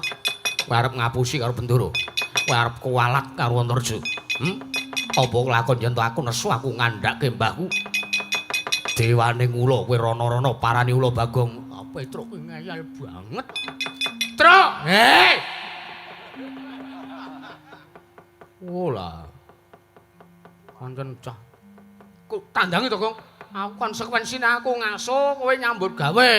B: Kowe arep ngapusi karo Bendoro. Kowe arep kuwalat karo Antarja. Apa lakon yen to aku nesu aku ngandhake mbahku. Dewane ngula kowe rono-rono parani ula Bagong.
A: Petruk kuwi ngeyel banget. Truk, hei. Ola. Pancen cah. Kok tandangi to, Gong? Aku konsekuensine aku ngaso, kowe nyambut gawe.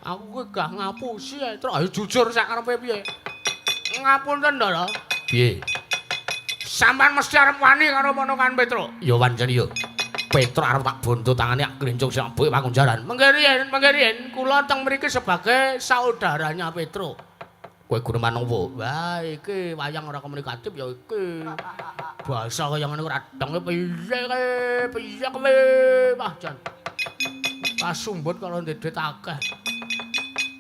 A: Aku kuwi gak ngapusi, Truk. Ayo jujur sak karepe piye? Ngapunten, Ndara.
B: Piye?
A: Sampeyan mesti arep wani karo ponokan Petruk.
B: Ya pancen ya. Petruk arep tak bondo tangane ak klincung sak mbuke pakunjaran.
A: Mengke riyen kula teng mriki sebagai saudaranya Petruk.
B: Kowe guneman opo?
A: Wah, iki wayang ora komunikatif ya iki. Basa kaya ngene ora dong piye kowe? Piye kowe? Wah, jan. Kasumbut kalau ndek akeh.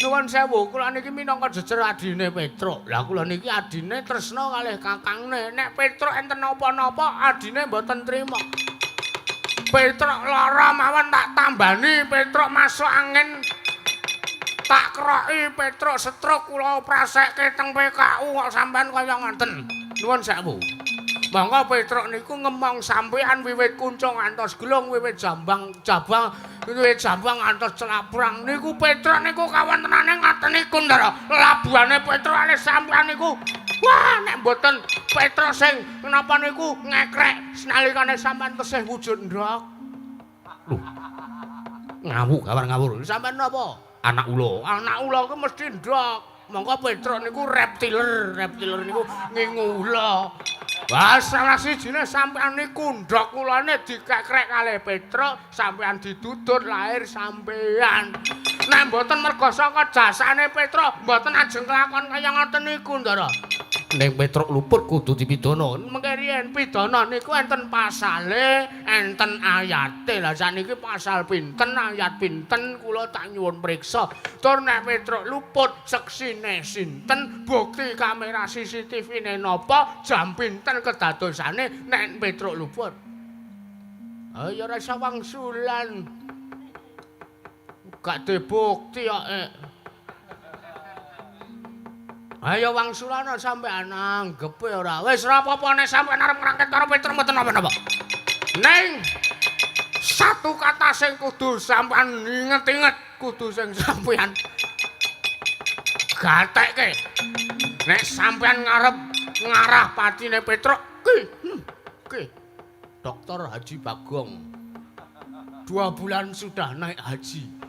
A: Nuwun sewu, kula niki minangka jejer adine Petruk. Lah kula niki adine tresna kalih kakangne. Nek Petruk enten napa-napa adine mboten trima. Petruk lara mawon tak tambani, Petruk masuk angin tak keroki, Petruk stroke kula prasekke teng PKU kok sampean kaya ngoten. Nuwun sewu. Monggo Petruk niku ngemong sampean wiwit kuncung ngantos gelung, wiwit jambang jabang, wiwit jambang ngantos celaprang. Niku Petruk niku kawontenane ngaten niku, Ndara. Labuhane Petruk ale sampean niku. Wah, nek mboten Petruk sing napa niku ngekrek nalikane sampean tesih wujud ndok.
B: Lho. Ngawur kawan ngawur.
A: Sampean napa?
B: Anak ula.
A: Anak ula ku mesti ndok. Monggo Petruk niku reptiler, reptiler niku ngingu ula. Wah, salah sijine sampean niku ndok ulane dikekrek kalih Petruk, sampean didudut lahir sampean. Nek mboten merga saka jasane Petruk, mboten ajeng kelakon kaya ngoten niku, Ndara.
B: Ning Petruk luput kudu dipidana.
A: Mengke riyen pidana niku enten pasale, enten ayate. Lah sakniki pasal pinten, ayat pinten kula tak nyuwun priksa. Tur nek Petruk luput seksine sinten, bukti kamera CCTV-ne napa, jam pinten kedadosane nek Petruk luput. Ayo ora iso wangsulan. Gak dibukti kok. Ayo wangsulana sampean anggepe ora. Wis ora apa-apa nek sampean arep ngrangket karo Petruk mboten napa-napa. Ning satu kata sing kudu sampean inget-inget, kudu sing sampean gatekke. Nek sampean ngarep ngarah patine Petruk ki, ki. Dokter Haji Bagong 2 bulan sudah naik haji.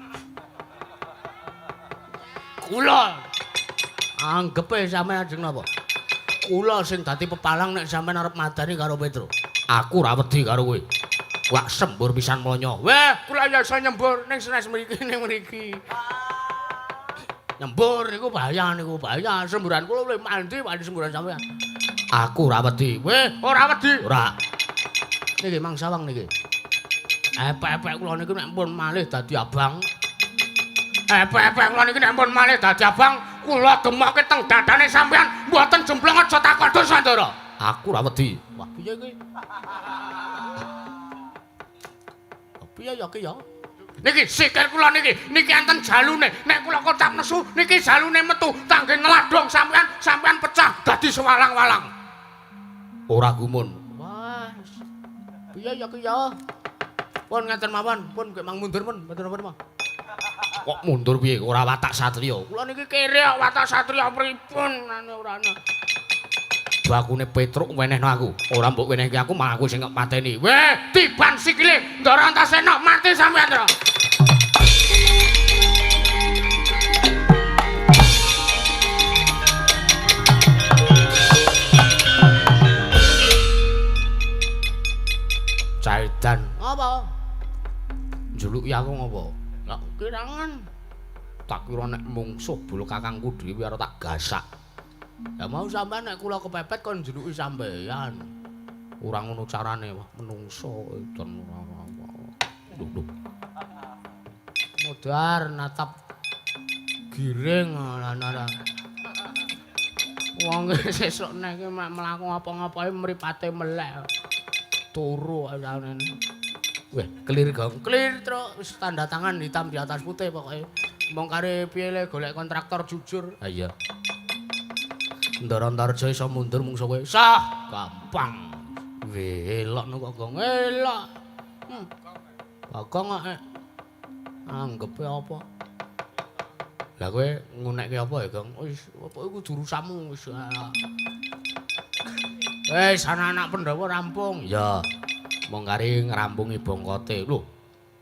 A: Kula anggepe sampean ajeng napa? Kula sing dadi pepalang nek sampean arep madani karo Petruk.
B: Aku ora wedi karo kowe. Wak sembur pisan mlonyo.
A: Weh, kula ya iso nyembur ning senes mriki ning mriki. Nyembur niku bahaya niku, bahaya. Semburan kula luwih mandi mandi semburan sampean.
B: Aku ora wedi.
A: Weh, ora wedi.
B: Ora.
A: Niki Mang Sawang niki. Epek-epek kula niki nek pun malih dadi abang. Epek-epek kula niki nek pun malih dadi abang, kula gemokke teng dadane sampean, mboten jemplung aja takon dosa, Ndara.
B: Aku ora wedi.
A: Wah, piye iki? Piye ya ki ya? Niki sikil kula niki, niki enten jalune. Nek kula kocap nesu, niki jalune metu tangge ngeladong sampean, sampean pecah dadi sewalang-walang.
B: Ora gumun.
A: Wah. Piye ya ki ya? Pun ngeten mawon, pun gek mang mundur pun, mboten napa-napa.
B: Kok mundur piye? Ora watak satriya.
A: Kula niki kere kok watak satriya pripun ane ora ana.
B: Bakune Petruk wenehno aku. Ora mbok wenehke aku malah aku sing mateni.
A: Weh, tiban sikile Ndara Antasena mati sampean, Ndara.
B: Caidan.
A: Apa?
B: Njuluki aku Lah aku ngopo? Lah kirangan. Tak kira nek mungsuh bolo kakangku dhewe arep tak gasak. Lah mau sampean nek kula kepepet kon njeluki sampean. Ora ngono carane, wah menungso edan ora. Lho. Modar natap giring ana. Wong sesuk nek mlaku apa-apae mripate melek. Turu asane. Weh, clear gong. Clear truk wis tanda tangan hitam di atas putih pokoke. Mong kare piye le golek kontraktor jujur. Ha iya. Ndara Antarja iso mundur mungsuh kowe. Sah, gampang. Weh, elokno kok gong. Elok. Bagong kok anggepe apa? Lah kowe ngunekke apa ya, Gong? Wis, apa iku jurusanmu wis. Wis, anak-anak Pandhawa rampung. Ya. Mong kari ngrampungi bongkote. Lho.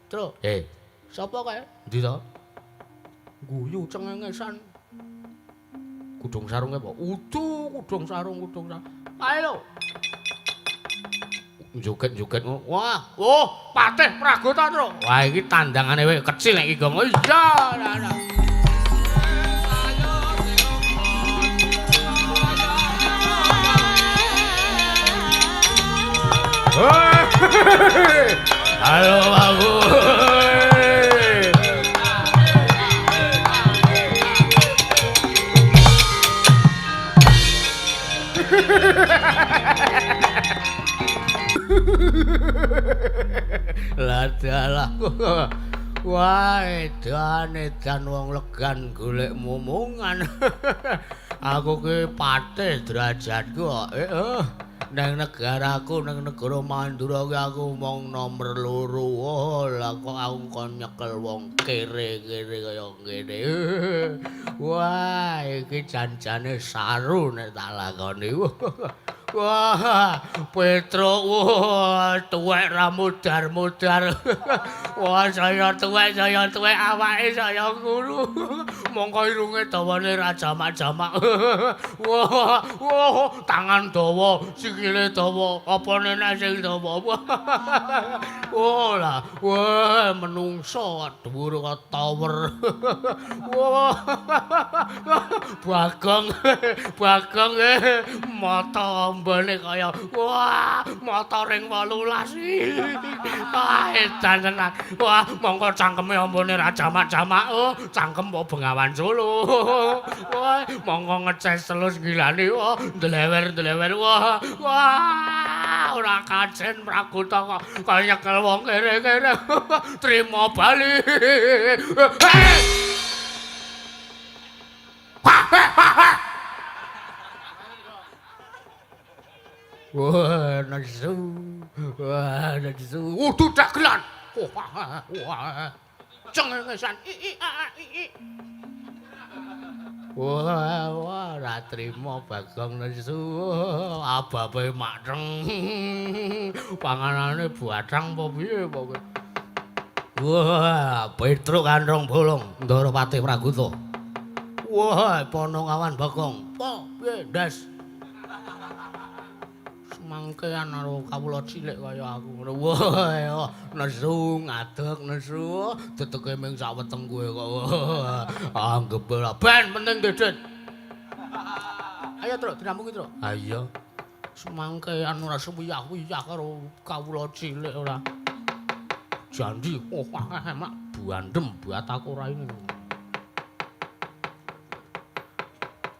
B: Truk. Sapa kae? Endi to? Guyu cengengesan. Kudung sarunge apa? Udu, kudung sarung, kudung sarung. Kae lho. Joget-joget ngono. Wah, oh, Patih Pragota, Truk. Wah, iki tandangane wae kecil nek iki, Gong. Iya, lah. Halo, Babu. Lah dalah. Wah, edan edan wong legan golek mumungan. Aku ki patih derajatku kok. Nang negaraku, nang negara Mandura ki aku mung nomor 2. Oh, lah kok aku kon nyekel wong kere-kere kaya ngene. Wah, iki jan-jane saru nek tak lakoni. Wah, Petruk, wah, tuwek ra mudar-mudar. Wah, saya tuwek awake saya nguru. Mongko irunge dawane ra jamak-jamak. Wah, wah, tangan dawa, sikile dawa, apa nenek sing dawa. Wah, lah, wah, menungso dhuwur kok tower. Wah, Bagong, Bagong mata ambane kaya wah, mata ring 18. Wah, edan tenan. Wah, mongko cangkeme ambane ra jamak-jamak. Oh, cangkem apa Bengawan Solo. Wah, mongko ngeces telus gilane. Wah, ndlewer-ndlewer. Wah, wah, ora kajen Pragota kok kaya nyekel wong kere-kere. Trimo bali. Wah, nesu. Wah, nesu. Udu dagelan. Wah, wah. Cengengesan. I i a i i. Wah, wah, ra trimo Bagong nesu. Ababe mateng. Panganane buatang apa piye pokoke. Wah, Petruk kandhong bolong, Ndara Patih Pragota. Wah, Ponokawan Bagong. Po, piye, Ndas? Mangkean karo kawula cilik kaya aku ngono. Wah, nesu ngadeg nesu, teteke ming sak weteng kowe kok. Anggep ora ben penting dedet. Ayo, Truk, dirampungi, Truk. Ha iya. Semangkean ora suwiyah-wiyah karo kawula cilik ora. Janji, oh, mak bandem buat aku ora ini.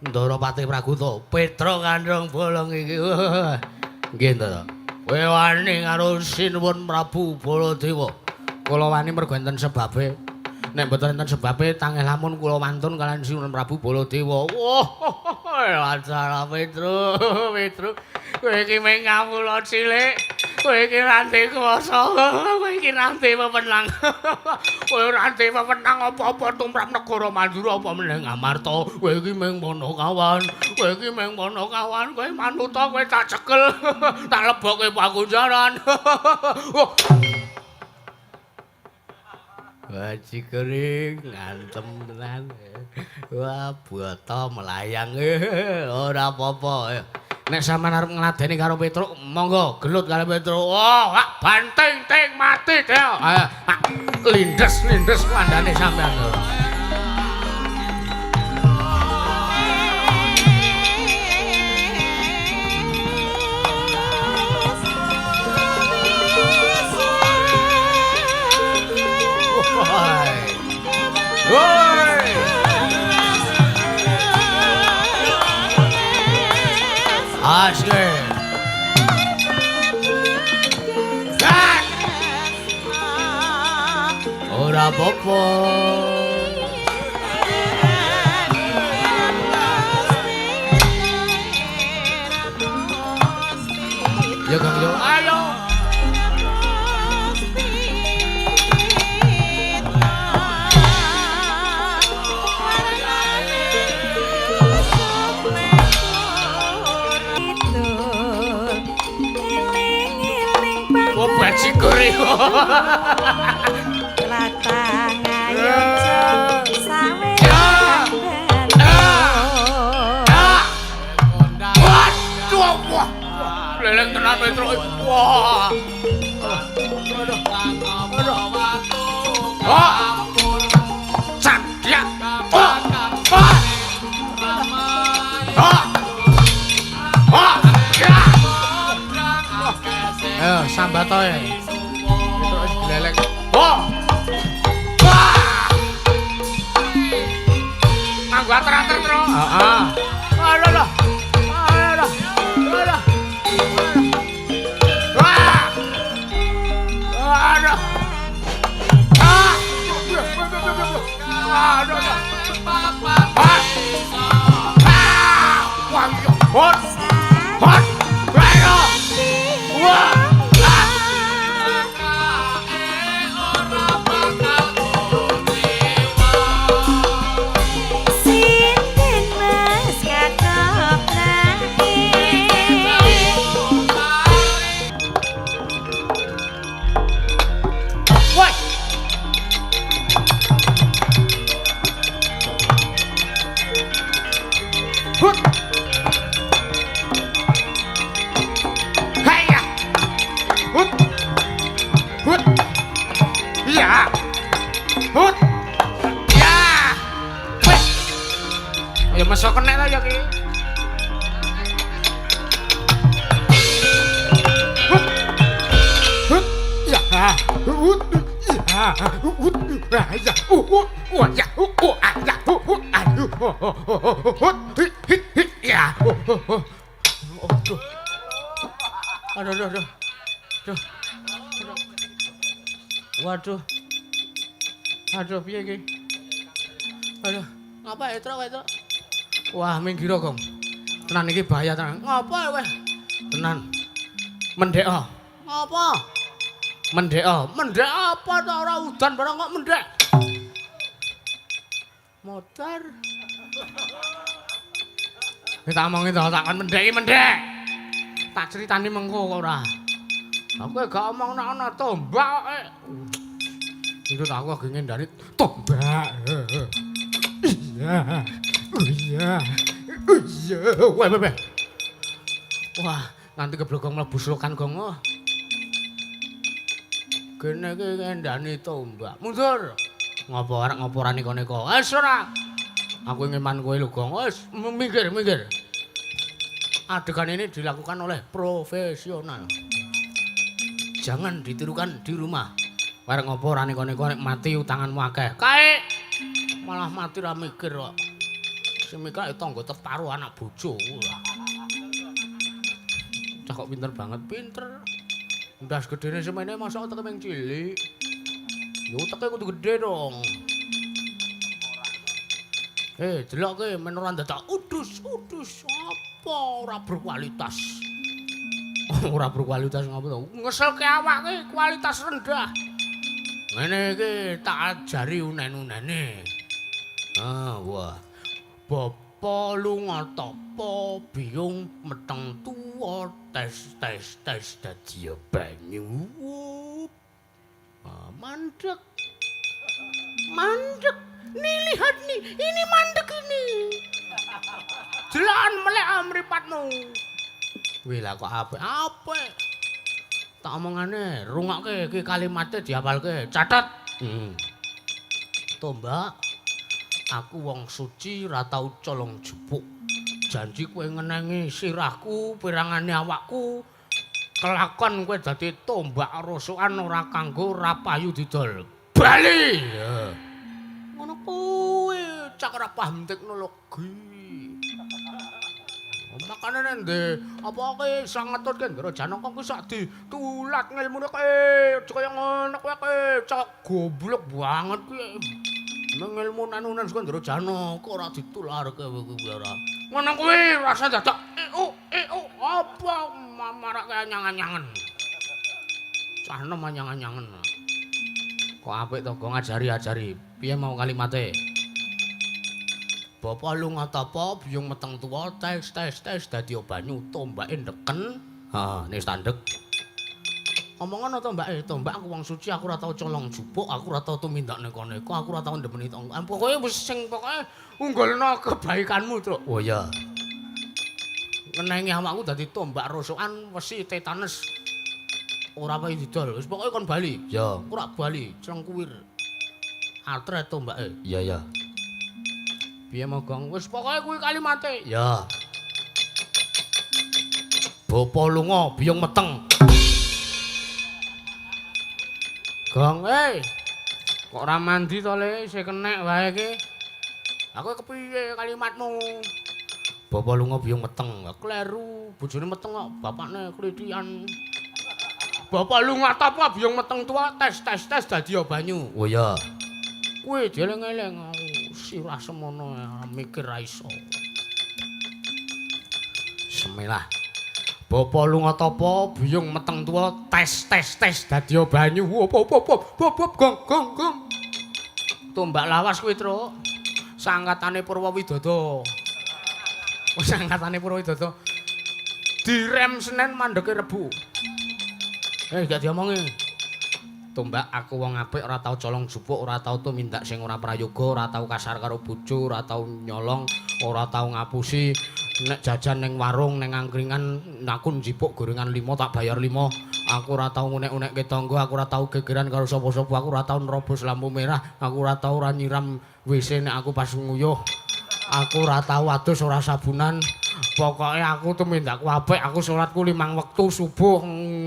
B: Ndara Patih Pragota, Petruk kandhong bolong iki. Nggih, Ndara. Kowe wani karo Sinuwun Prabu Baladewa. Kula wani mergo enten sebabe. Nek mboten enten sebabe tangeh lamun kula wantun kaliyan Sinuwun Prabu Baladewa. Wah, acara Petruk, Petruk. Kowe iki mung kawula cilik. Kowe iki ra ndek kuwasa. Kowe iki ra ndek wewenang. Kowe ora ndek wewenang apa-apa tumrap negara Mandura apa meneh Ngamarta. Kowe iki mung Ponokawan. Kowe iki mung Ponokawan. Kowe manuta kowe tak cekel. Tak lebokke pakunjaran. Wah, cikering ngantem tenan. Wah, buta melayang. Ora apa-apa. Nek sampean arep ngladeni karo Petruk, monggo gelut karo Petruk. Wah, banting ting mati dhek.
A: Lindes-lindes kandhane sampean. Woi. Asli. Ora apa-apa. Ya Kang yo. Ayo. Oh, bajigur iku.
C: Latang ayo sawe.
A: Waduh, wah. Leleng tenan Petro. Wah. Aduh. Wah. Candia. Wah. Wah. Wah. Wah. Ya. Ayo sambat ae. Petro wis gleleng. Wah. Wah. Nganggo ater-ater, Tro. Heeh. Alah lah. Alah. Alah. Wah. Aduh. Ah. Aduh. Ah. Ah. Wah, iya. Hot. Hot. Ayo. Wah. Ah.
C: Sinden Mas katok nae.
A: Woi. Hut. Haya. Hut. Hut. Ya. Hut. Ya. Wes. Ya masuk kena ta ya ki. Hut. Hut. Ya. Hut. Ya. Hut. Ya. Hut. Wah, ya. Hut. Ya. Hut. Aduh. Hut. Hit. Hit. Hit. Ya. Aduh. Aduh, aduh, aduh. Aduh. Waduh. Aduh, piye iki? Aduh, ngapa ya, Tro, Tro? Wah, minggir Gong. Tenan iki bahaya tenan. Ngapa kowe? Tenan. Mendhek. Ngapa? Mendhek. Mendhek apa ta ora udan barang kok mendhek. Motor. Kita omongi to, tak kon mendhek iki mendhek. Tak critani mengko kok ora. Aku gak omong nek ana tombak kok. Itu tak aku lagi ngendani tombak. Iya. Iya. Iya. Wah, wah, wah. Wah, nganti keblogong mlebu slokan gong. Oh. Kene iki ngendani tombak. Mundur. Ngopo arek ngopo ora neko-neko. Wis ora. Aku ngeman kowe lho, Gong. Wis minggir, minggir. Adegan ini dilakukan oleh profesional. Jangan ditirukan di rumah. Arek ngopo ora neko-neko nek mati utanganmu akeh. Kae malah mati ra mikir kok. Sing mikir tangga teparo anak bojo. Cah kok pinter banget, pinter. Ndas gedene semene mosok uteke ming cilik. Ya uteke kudu gede dong. Delokke men ora dadak udus-udus apa ora berkualitas. Ora berkualitas ngopo to? Ngeselke awak ki kualitas rendah. Ngene iki tak ajari unen-unene. Ah, wah. Bapa lunga tapa biyung meteng tuwa tes tes tes dadi banyu. Ah, mandek. Mandek. Nih lihat nih, ini mandek ini. Deloken melek mripatmu. Wih lah kok apik. Apik. Tak omongane, rungokke iki kalimate diapalke. Catet.
B: Tombak, aku wong suci ora tau colong jupuk. Janji kowe ngenengi sirahku, pirangane awakku, kelakon kowe dadi tombak rosokan ora kanggo ora payu didol. Bali. Ngono kuwi cak ora paham teknologi. Makane nek ndek apa kowe iso ngetutke Ndara Janaka kuwi sak ditulat ngilmune kowe aja kaya ngono kowe cak goblok banget kuwi. Ngilmu nanunan saka Ndara Janaka ora ditularke kowe kuwi ora. Ngono kuwi rasa dadak eu apa marake anyang-anyangen. Cah enom anyang-anyangen. Kok apik to go ngajari-ajari. Piye mau kalimate? Bapak lunga tapa biyung meteng tuwa tes tes tes dadi banyu tombake ndeken. Heeh, nek tandhek. Omongan tombake, tombak aku wong suci, aku ora tau colong jupuk, aku ora tau tumindak neka-neka, aku ora tau ndemeni tangga. Pokoke wis sing pokoke unggulna kebaikanmu, Truk. Oh iya. Ngenengi awakku dadi tombak rosokan wesi tetanus. Ora payu didol. Wis pokoke kon bali. Ya, aku ora bali, clengkuwir. Atret tombake. Iya, iya. Piye mogong? Wis pokoke kuwi kalimate. Ya. Bapa lunga biyung meteng. Gong, kok ora mandi to le, isih kenek wae iki. Aku kepiye kalimatmu? Bapa lunga biyung meteng. Kleru, bojone meteng kok bapakne klithian. Bapa lunga tapa biyung meteng tuwa tes tes tes dadi banyu. Oh iya. Kuwi dieling-eling aku sirah semono mikir ra iso. Semilah. Bapa lunga tapa biyung meteng tuwa tes tes tes dadi banyu. Op op op op op gong gong gong. Tombak lawas kuwi, Truk. Sangkatane Purwawidodo. Wis angkatane Purwawidodo. Direm Senin mandeke Rebu. Gak diomongi. Tombak aku wong apik ora tau colong jupuk, ora tau tumindak sing ora prayoga, ora tau kasar karo bojo, ora tau nyolong, ora tau ngapusi. Nek jajan ning warung, ning angkringan, aku njipuk gorengan 5 tak bayar 5. Aku ora tau ngunek-unekke tangga, aku ora tau gegeran karo sapa-sapa, aku ora tau nerobos lampu merah, aku ora tau ora nyiram WC nek aku pas nguyuh. Aku ora tau adus ora sabunan. Pokoke aku tumindakku apik, aku salatku 5 wektu, subuh,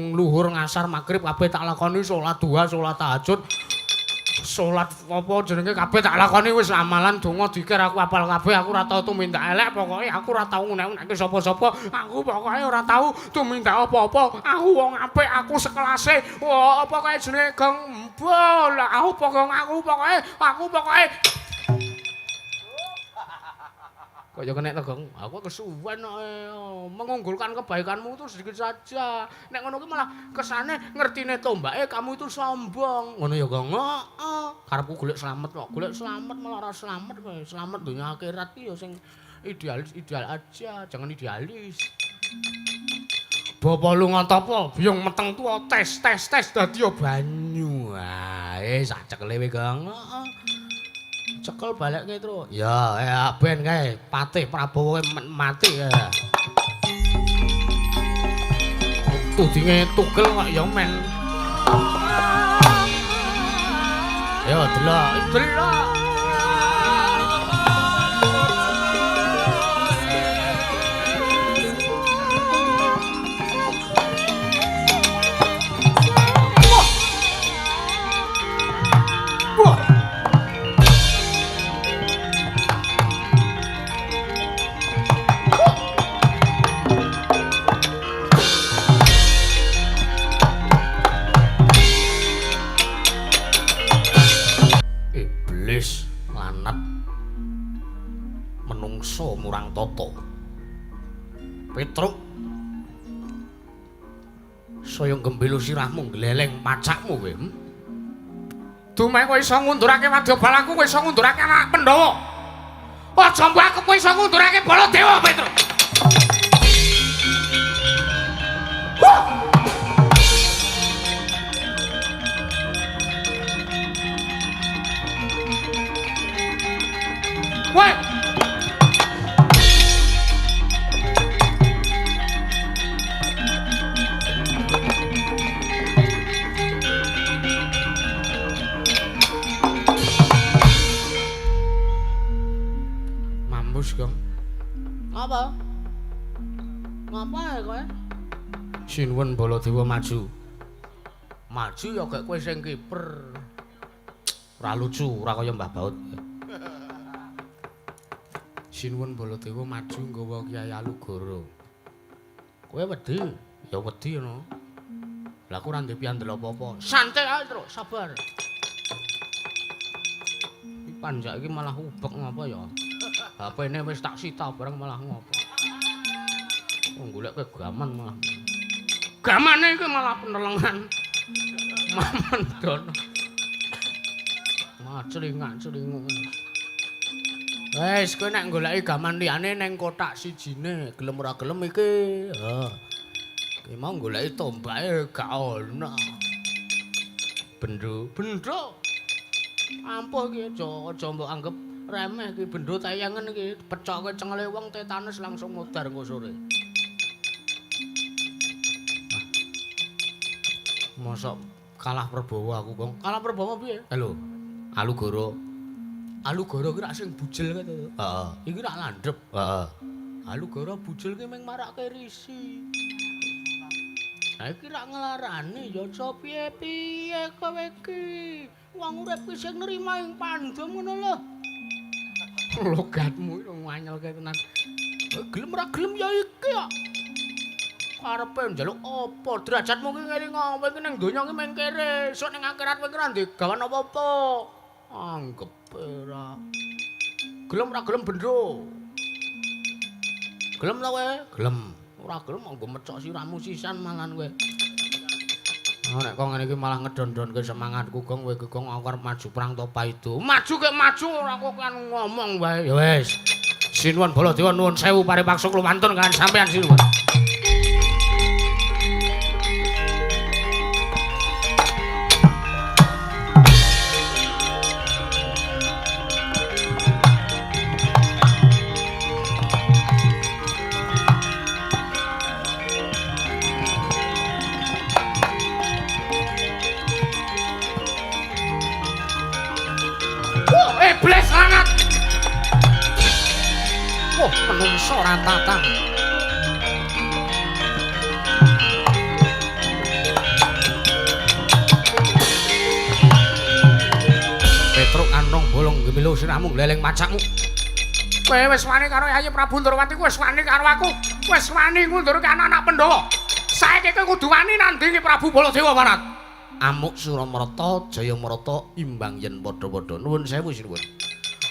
B: luhur, ngasar, magrib kabeh tak lakoni, salat duha, salat tahajud, salat apa jenenge kabeh tak lakoni wis amalan donga dzikir aku apal kabeh, aku ora tau tumindak elek, pokoke aku ora tau ngunek-unekke sapa-sapa, aku pokoke ora tau tumindak apa-apa, aku wong apik, aku sekelase, wah apa kae jenenge gong mbol, aku pokoke aku pokoke kok ya kenek to, Gong? Aku kesuwen mengunggulkan kebaikanmu itu sedikit saja. Nek ngono kuwi malah kesane ngertine tombake kamu itu sombong. Ngono ya, Gong? Heeh. Karepku golek slamet kok. Golek slamet malah ora slamet kowe. Slamet donya akhirat ki ya sing idealis ideal aja, jangan idealis. Bapa lunga tapa biyung meteng tuwa tes tes tes dadi banyu. Ae sak cekele kowe, Gong. Heeh. Cekel balekke, Truk. Ya, ben kae Patih Prabowo mati kae. Tudinge tugel kok ya men. Yo delok, delok. Wah. Iblis lanat menungso murang toto. Petruk saya gembelo sirahmu gleleng pacakmu kowe. Dumeh kowe iso ngundurake wadyabalaku, kowe iso ngundurake anak Pandhawa. Aja mbok aku kowe iso ngundurake Baladewa, Petruk. Woi.
A: Bagus, Gong. Ngapa? Ngapa ya kowe? Sinuwun Baladewa maju. Maju ya gek kowe sing kiper. Ora lucu, ora kaya Mbah Baut. Sinuwun Baladewa maju nggawa Kyai Alugoro. Kowe wedi? Ya wedi ngono. Lah aku ora ndek piandel apa-apa. Santai ae, Truk, sabar. Iki panjak iki malah ubek ngapa ya? HP-ne wis tak sita bareng malah ngopo. Wong golek gaman malah. Gamane iki malah penelengan. Mamendon. Maclingak-clinguk. Wis kowe nek goleki gaman liyane ning kotak sijine, gelem ora gelem iki. Ha. Ki mau goleki tombake gak ono. Bendo, bendo. Ampuh iki aja mbok anggap remeh iki bendo tayangan iki, pecoke cengele wong tetanus langsung modar engko sore. Mosok kalah Prabowo aku, Gong. Kalah Prabowo piye? Halo. Alugoro. Alugoro ki rak sing bujel kae to. Heeh. Iki rak landhep. Heeh. Alugoro bujel ki mung marake risi. Lah iki rak nglarani ya aja piye-piye kowe iki. Wong urip ki sing nrima ing pandum ngono lho. Logatmu iki nganyelke tenan. Gelem ora gelem ya iki kok. Karepe njaluk apa derajatmu ki ngeling kowe iki ning donya ki mung kere, esuk ning akhirat kowe ki ora ndek gawan apa-apa. Anggep ora. Gelem ora gelem bendo. Gelem ta kowe? Gelem. Ora gelem monggo mecok sirahmu sisan malan kowe. Oh, nek kok ngene iki malah ngedon-donke semangatku, Gong. Kowe iki Gong aku arep maju perang to paido. Maju kek maju ora kok kan ngomong wae. Ya wis. Sinuwun Baladewa nuwun sewu paripaksa kula wantun kan sampean sinuwun. Iblis langat. Wah, menungso ora tatang. Petruk kantong bolong gemilu sirahmu gleleng pacakmu. Kowe wis wani karo Yayi Prabu Ndorowati, wis wani karo aku, wis wani ngundurke anak-anak Pandhawa. Saiki kowe kudu wani nandingi Prabu Baladewa Barat. Amuk Suramarta Jayamarta imbang yen padha-padha. Nuwun sewu sinuwun.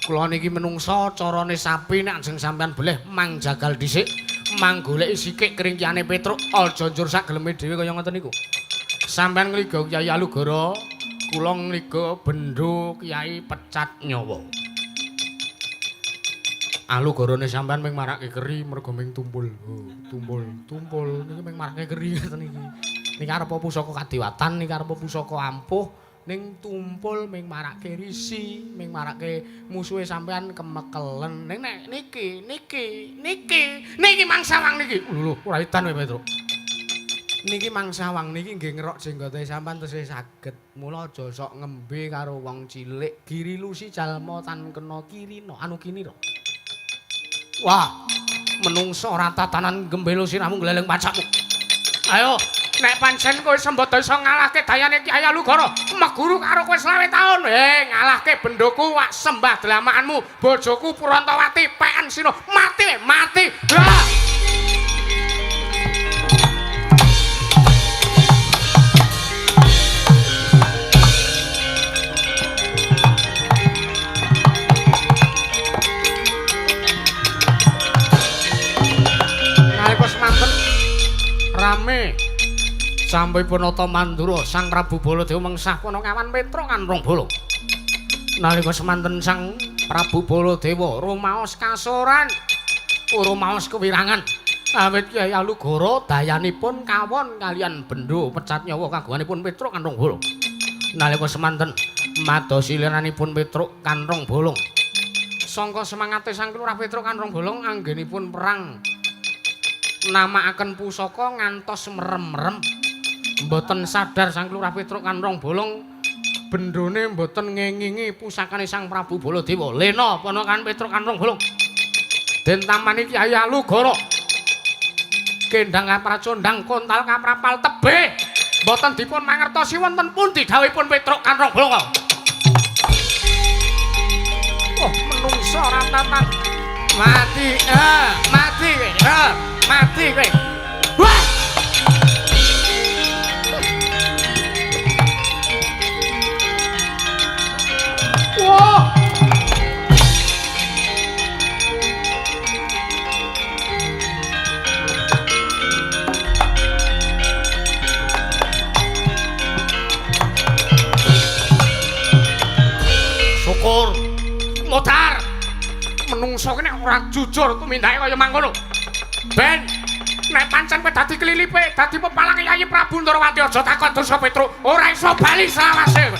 A: Kula niki menungsa carane sapi nek ajeng sampean beleh mang jagal dhisik, mang goleki sikik kringkiyane Petruk, aja njur sak geleme dhewe kaya ngoten niku. Sampean ngliga Kyai Alugoro, kula ngliga bendo Kyai Pecat Nyawa. Alugorone sampean ming marake keri mergo ming tumpul. Oh, tumpul, tumpul niki ming marake keri ngoten iki. Niki arep pusaka kadiwatan, niki arep pusaka ampuh, ning tumpul ming marake risi, ming marake musuhe sampean kemekelen. Ning nek niki, niki, niki, niki mangsawang niki. Lho lho, ora edan kowe Petruk. Niki mangsawang niki nggih ngerok jenggote sampean tesih saged. Mula aja sok ngembe karo wong cilik. Giri lusi jalma tan kena kirina, anu kinira. Wah, menungso ora tatanan gembelo sirahmu gleleng pacakmu. Ayo, nek pancen kowe sembada iso ngalahke dayane Kyai Alugoro, meguru karo kowe 25 taun. Ngalahke bendoku wak sembah dlamakanmu, bojoku Purantawati peken sira, mati mati. Lah. Nalika semanten rame sampun nata Mandura Sang Prabu Baladewa mengsah Panakawan Petruk kanrong bolong. Nalika semanten Sang Prabu Baladewa rumaos kasoran, rumaos kewirangan. Awit Kyai Alugoro dayanipun kawon kalian bendo pecat nyawa kagunganipun Petruk kanrong bolong. Nalika semanten madosi liranipun Petruk kanrong bolong. Sangka semangate Sang Lurah Petruk kanrong bolong anggenipun perang namakaken pusaka ngantos merem-merem. Mboten sadar Sang Lurah Petruk kanrong bolong bendone mboten ngengingi pusakane Sang Prabu Baladewa. Lena ponakan Petruk kanrong bolong. Den tamani Kyai Alugoro. Kendang kapracondang kontal kaprapal tebih. Mboten dipun mangertosi wonten pundi dhawuhipun Petruk Kanrong Bloko. Oh, menungso ora tatan. Mati, mati kowe. Mati kowe. Wah! Wah! Syukur. Modar. Menungso ki nek ora jujur tumindake kaya mangkono. Ben, nek pancen kowe dadi klilipe, dadi pepalange Yayi Prabu Ndorowati aja takon dosa Petruk, ora iso bali selawase.